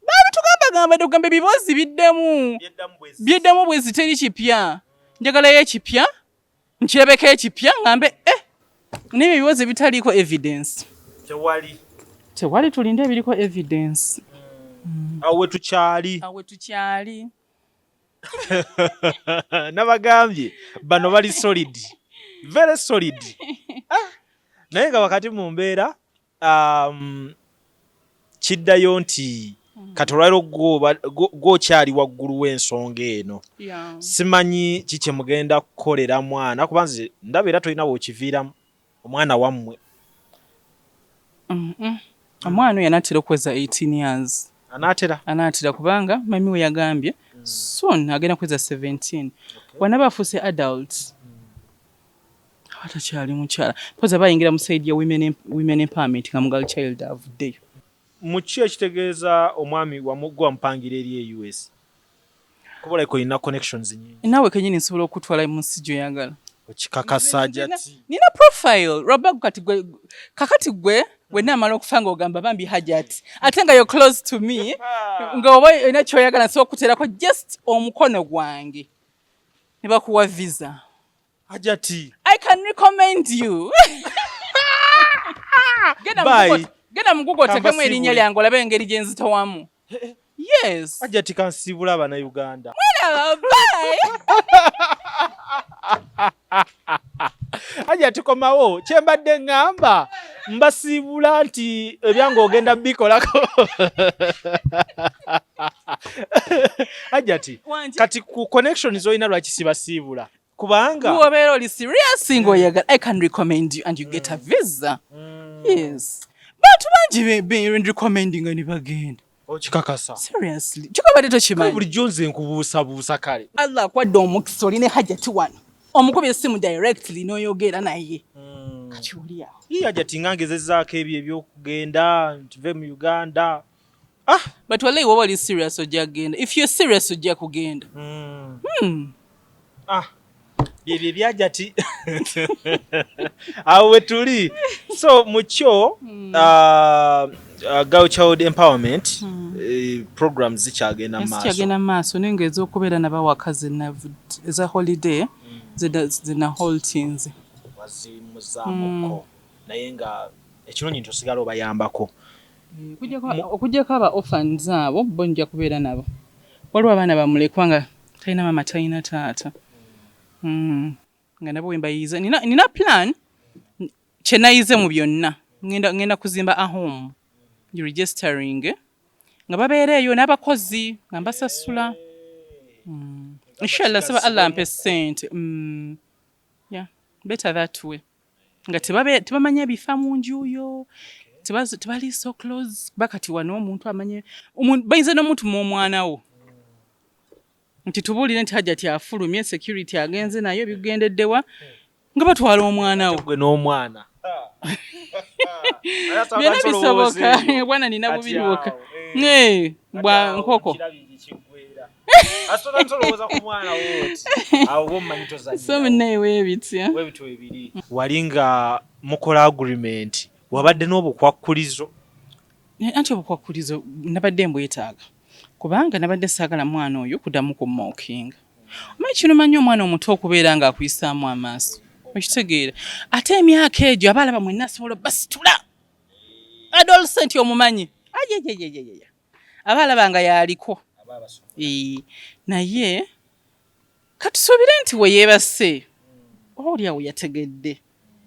baabitugambagamba dda okugamba ebibozi biddemu byeddamu bwezi teri kipya njagalayo ekipya nkirabeko ekipya ngambe n'ebyo ebibozi ebitaliiko evidence tewali tewali tulinde ebiriko evidence. Awo we tukyali. Awo we tukyali. Nabagambye bano bali solid, very solid. Naye nga wakati mu mbeera kiddayo nti kati olwaliro gw'okyali waggulu w'ensonga eno. Simanyi ki kye mugenda kukolera mwana kuba nze ndaba era tolina w'okiviiramu omwana wammwe. Omwana oyo anaatera okuweza 18 years. Anaatera. Anaatera kubanga mami we yagambye soon agenda kweza 17. Wanaba afuuse adult, aba takyali mukyala. Poza bayingira mu side ya women empowerment nga mu girl child avuddeyo. Mu ki ekitegeeza omwami gwe wamupangira eri e US? Kuba olabika olina connections nyingi. Naawe kenyini nsobola okutwala mu nsi gy'oyagala. Okikakasa, Hajati? Nina profile lwabagu kati gwe kakati gwe wenna amala okufa ng'ogamba bambi Hajati, ate nga you're close to me, nga oba olina kyoyagala nsobola okuteerako just omukono gwange ne bakuwa visa. Hajati. I can recommend you. Genda mu Bye. Genda mu Google oteekemu Kamba erinnya siibule. lyange olabe engeri gye nzitowamu. Yes. Hajati, kansiibula Abannayuganda. Mweraba, bye. Hajati, komawo. Kyembadde ŋŋamba, mbasiibula nti ebyange ogenda bikolako. Hajati, Wangi. kati ku connections olina, lwaki sibasiibula? Kubanga Bw'obeera oli serious ng'oyagala, I can recommend you and you get a visa. Yes. Bantu bangi be recommending ne bagenda. Okikakasa? Seriously. Kyokka tokimanyi. Bulijjo nze nkubuusabuusa kale. Allah akwadde omukisa, oli ne Hajati wano. Omukuba essimu directly n'oyogera naye. Kati oli awo. Ii, Hajati, nga ngezezzaako ebyo ebyokugenda ntuve mu Uganda. Ah. But wallahi woba oli serious ojja kugenda. If you're serious ojja kugenda. Ah, byebyo ebyajati awo we tuli. So mukyo girl child empowerment programs zikyagenda mu maaso? Zikyagenda mu maaso, naye ng'ez'okubeera nabawaka eza holiday zina haltinze. Wazimuzaamuko, naye nga ekirungi nti osigala obayambako. Okuggyako aba orphans, abo bo nja kubeera nabo. Waliwo abaana bamulekwa nga talina maama, talina taata, nga nabo wembayiiza nina plan kye nayize mu byonna. Ngenda kuzimba a home registering nga babeera eyo n'abakozi nga mbasasula. Inshallah, saba Allah ampe ssente. Yeah, better that way nga tebamanya bifa mu nju yo, tebali so close. Bakati wano omuntu amanye bayinza n'omutuma omwana wo nti tubuulire nti Hajati afulumye, security agenze naye, bigendeddewa nga batwala omwana wo. Gwe n'omwana. Byonna bisoboka, bwana nina bubiri bwokka. Eh, bwa nkoko. So munnaye weebitya. Wali nga mukola agreement, wabadde n'obukwakkulizo? Anti obukwakkulizo nabadde mbwetaaga kubanga nabadde saagala mwana oyo kuddamu kumockinga. Omanyi kiruma nnyo omwana omuto okubeera ng'akuyisaamu amaaso, okitegeera? Ate emyaka egyo aba alaba mwenna asobola obasitula. Adolescent omumanyi, ayeyeyeyeye, aba alaba nga yaliko. Naye katusuubire nti we yeebase oba oli awo yategedde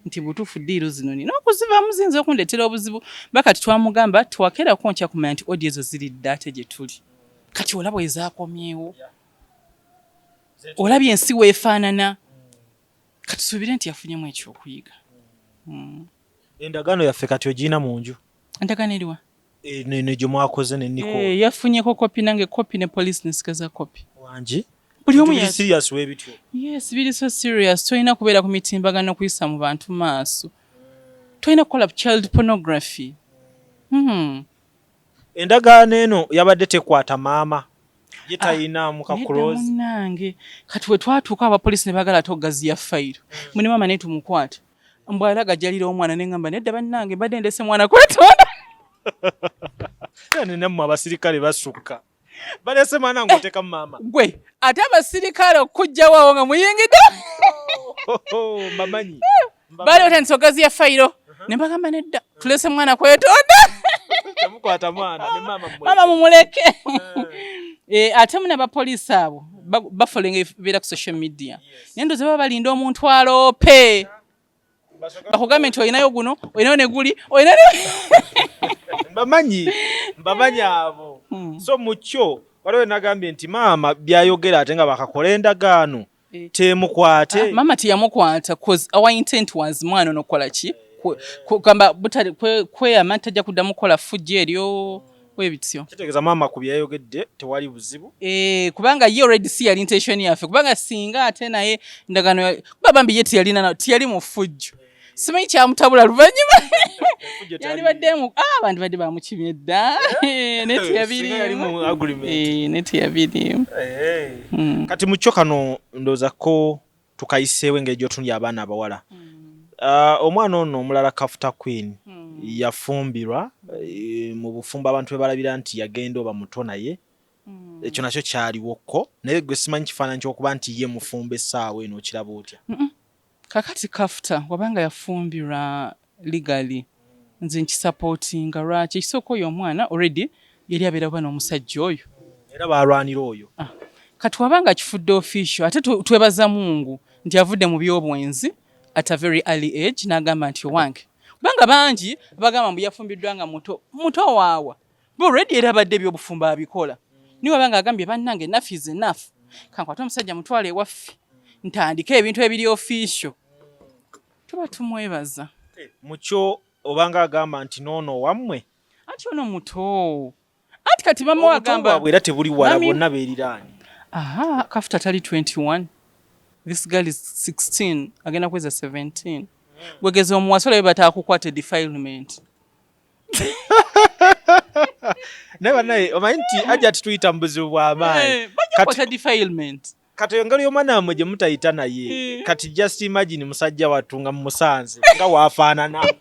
nti butuufu deal zino nina okuzivaamu, ziyinza okundeetera obuzibu. Bakati twamugamba twakeerako nkya kumanya nti audio ezo ziri dda ate gye tuli. Kati olaba ezaakomyewo, olabye ensi weefaanana. Katusuubire nti yafunyemu ekyokuyiga. Endagaano yaffe kati ogirina mu nju? Endagaano eriwa? Nene gye mwakoze ne Niko. Eh, yafunyeko kopi, nange kopi, ne police nesigaza kopi. Wangi. Buli omu. Biri serious webityo? Yes, biri so serious. Tolina kubeera ku mitimbagano kuyisa mu bantu maaso, tolina kukola child pornography. Endagaano eno yabadde tekwata maama ye, tayinaamu ka Nedda. Clause? Munnange, kati we twatuuka abapoliisi ne baagala ate okugaziya fayiro mune maama naye tumukwate mbw alagajalira omwana, ne ŋŋamba nedda bannange, mbadde ndese mwana kwetonda. Era nammwe abasirikale basukka, balese mwana ng'oteekamu maama. Gwe ate abasirikale okujjawo awo nga muyingidde. Oh, mbamanyi. Baali batandise okugaziya fayiro ne mbagamba nedda, tulese mwana kwetonda. Temukwata mwana ne maama mmuleke. Maama mumuleke. Eh, ate muna abapoliisi abo bafollowinga ebibeera ku social media, naye ndowooza baba balinda omuntu aloope bakugambe nti olinayo guno, olinayo ne guli, olinayo. Mbamanyi, mbamanyi abo. So mukyo waliwo nagambye nti maama byayogera ate nga bakakola endagaano temukwate. Ah, maama teyamukwata cause our intent was mwana ono kukola ki? Kugamba kweyama nti tajja kuddamu kukola ffujjo eryo. Webityo. Kitegeeza maama ku byeyayogedde tewali buzibu. Eh, kubanga ye already si yali intention yaffe, kubanga singa ate naye ndagano kuba bambi ye teyalina, teyali mu ffujjo, simanyi kyamutabula luvannyuma yandibaddemu, ah, abantu badde bamukimye dda, eh? Naye teyabiriimu, naye teyabiriimu. Kati mukyo kano ndowooza ko tukayiseewo engeri gy'otunuulira abaana abawala. Omwana ono omulala Kafuta Queen yafumbirwa mu bufumbo, abantu be balabira nti yagenda oba muto, naye ekyo nakyo kyaliwoko, naye gwe simanyi kifaananyi ky'okuba nti ye mufumbo essaawa eno, okiraba otya? Kakati Kafuta wabanga yafumbirwa legally, nze nkisupportinga. Lwaki? Ekisooka, oyo omwana already yali abeera kuba n'omusajja oyo. Era balwanira oyo. Ah. Kati wabanga kifudde official, ate twebaza Mungu nti avudde mu byobwenzi at a very early age, n'agamba nti owange, kubanga bangi bagamba mbu yafumbiddwa nga muto. Muto waawa? Bo already era abadde ebyobufumbo abikola. Niwe wabanga agambye, bannange, enough is enough, kankwate omusajja mutwale ewaffe ntandike ebintu ebiri official, tuba tumwebaza. Mukyo obanga agamba nti noono wammwe. Anti ono muto, anti kati mama wagamba era tebuli wala, bonna beeriraanye. Aha, Kafuta tali 21, this girl is 16, agenda kweza 17. Gwegeza omuwasa, olabe batakukwata defilement. Naye bannaye, omanyi nti ajja tituyita mu buzibu bw'amaanyi. Eh, bajja defilement. Kati engeri y'omwana wammwe gye mutayita naye, kati just imagine musajja wattu nga mumusanze nga waafaanana.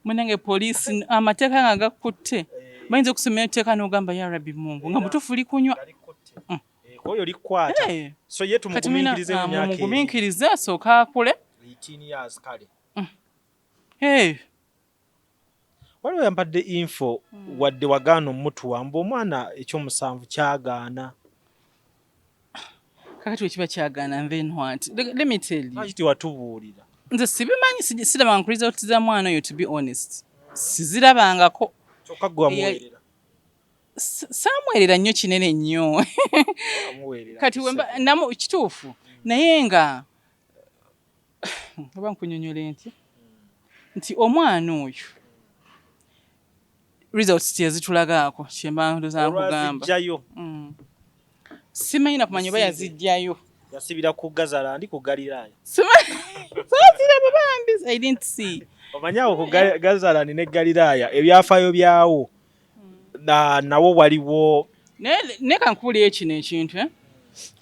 Munange, poliisi amateeka nga gakutte, bayinza okusomera etteeka n'ogamba, ya Rabbi Mungu, nga mutuufu likunywa. Oyo likwata. So ye tumugumiikirize mu myaka Mumugumiikirize asooke akule. 18 years, kale. Hey. Waliwo yampadde info, wadde wagaana omutuwa, mbu omwana ekyomusanvu kyagaana. Kakati wekiba kyagaana, then what? Let me tell you. Lwaki tewatubuulira? Nze sibimanyi, sirabanga ku results za mwana oyo, to be honest, sizirabangako. Kyokka gwe wamuweerera. Saamuweerera nnyo kinene nnyo. Wamuweerera. Kati wemba namu kituufu, naye nga oba nkunyonyole nti omwana oyo results teyazitulagaako, kyemba ndoza nkugamba. Olwazijjayo? Simanyi nakumanya oba yazijjayo. Yasibira ku Gazalandi, ku Galiraaya. Saaziraba bambi, I didn't see. Omanyi awo ku Gazalandi ne Galiraaya ebyafaayo byawo nawo waliwo. Naye kankubuulire kino ekintu, eh?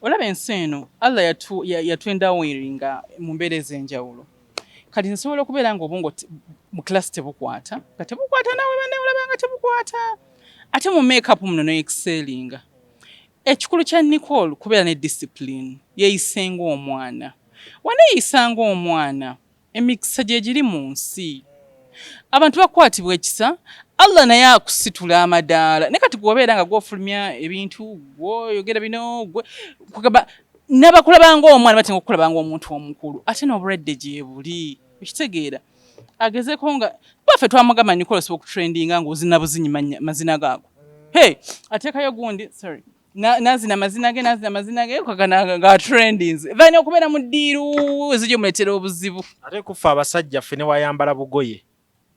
Olaba ensi eno, Allah yatwendawiringa mu mbeera ez'enjawulo. Kati nsobola okubeera nga obwongo mu class tebukwata, nga tebukwata, naawe banne olaba nga tebukwata, ate mu makeup muno no excellinga. Ekikulu kya Nicole kubeera ne discipline, yeeyise ng'omwana, waneeyisa ng'omwana, emikisa gye giri mu nsi, abantu bakwatibwa ekisa, Allah naye akusitula amadaala. Naye kati gwobeera nga gwofulumya ebintu, gwoyogera bino, gwe kugamba n'abakulaba ng'omwana batenga okukulaba ng'omuntu omukulu, ate n'obulwadde gye buli, okitegeera? Agezeko nga baffe twamugamba, Nicole, osobola okutrendinga ng'ozina buzinyi mazina gaago. Hey, ateekayo gundi, sorry, nazina amazina ge, nazina amazina ge kakana nga trendings, then okubeera mu ddiiru ezijja omuleetera obuzibu. Ate kufa abasajja ffe ne wayambala bugoye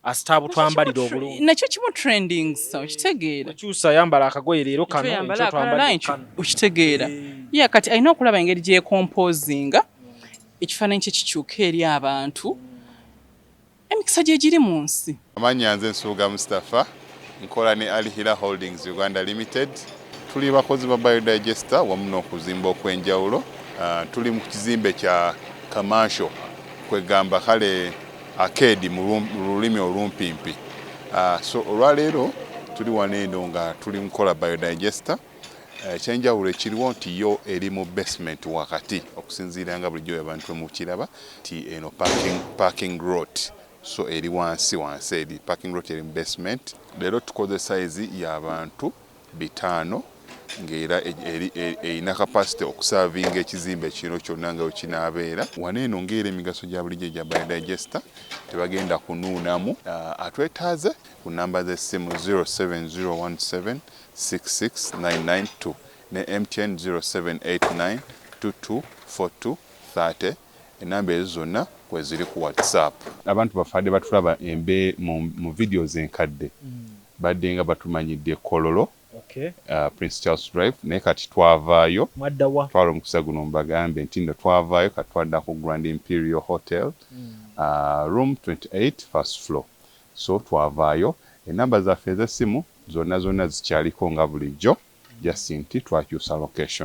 asita butwambalira obulungi. Nakyo kimu trendings, okitegeera? Okyusa, yambala akagoye leero kano, Oyambala enkyo akalala, twambadde enkyo kano. Okitegeera? Ya, kati alina okulaba engeri gyecomposinga ekifaananyi kye kikyuka eri abantu. Emikisa gye giri mu nsi. Amannya nze Nsubuga Mustapha, nkola ne Al Hila Holdings Uganda Limited. Tuli bakozi ba biodigester wamu n'okuzimba okw'enjawulo. Tuli mu kizimbe kya commercial, kwegamba kale arcade mu lulimi olumpimpi. So olwaleero tuli wano eno nga tuli mukola biodigester. Ekyenjawulo ekiriwo nti yo eri mu basement wakati, okusinziira nga bulijjo abantu bwe mukiraba nti eno parking lot, so eri wansi wansi, eri parking lot, eri mu basement. Leero tukoze size y'abantu 500, ng'era erina capacity okuservinga ekizimbe kino kyonna nga wekinaabeera. Wano eno ng'era emigaso gya bulijjo egya biodigester, tebagenda kunuunamu. Atwetaaze ku namba z'essimu 07017 66992 ne MTN 0789 224230. Enamba ezo zonna kweziri ku WhatsApp. Abantu bafadde batulaba embe mu videos enkadde. Badde nga batumanyidde Kololo, Prince Charles Drive, naye kati twavaayo. Mwaddawa? Twala omukisa guno mbagambe nti nno twavaayo, kati twadda ku Grand Imperial Hotel, room 28, first floor. So twavaayo, enamba zaffe ez'essimu zonna zonna zikyaliko nga bulijjo, just nti twakyusa location.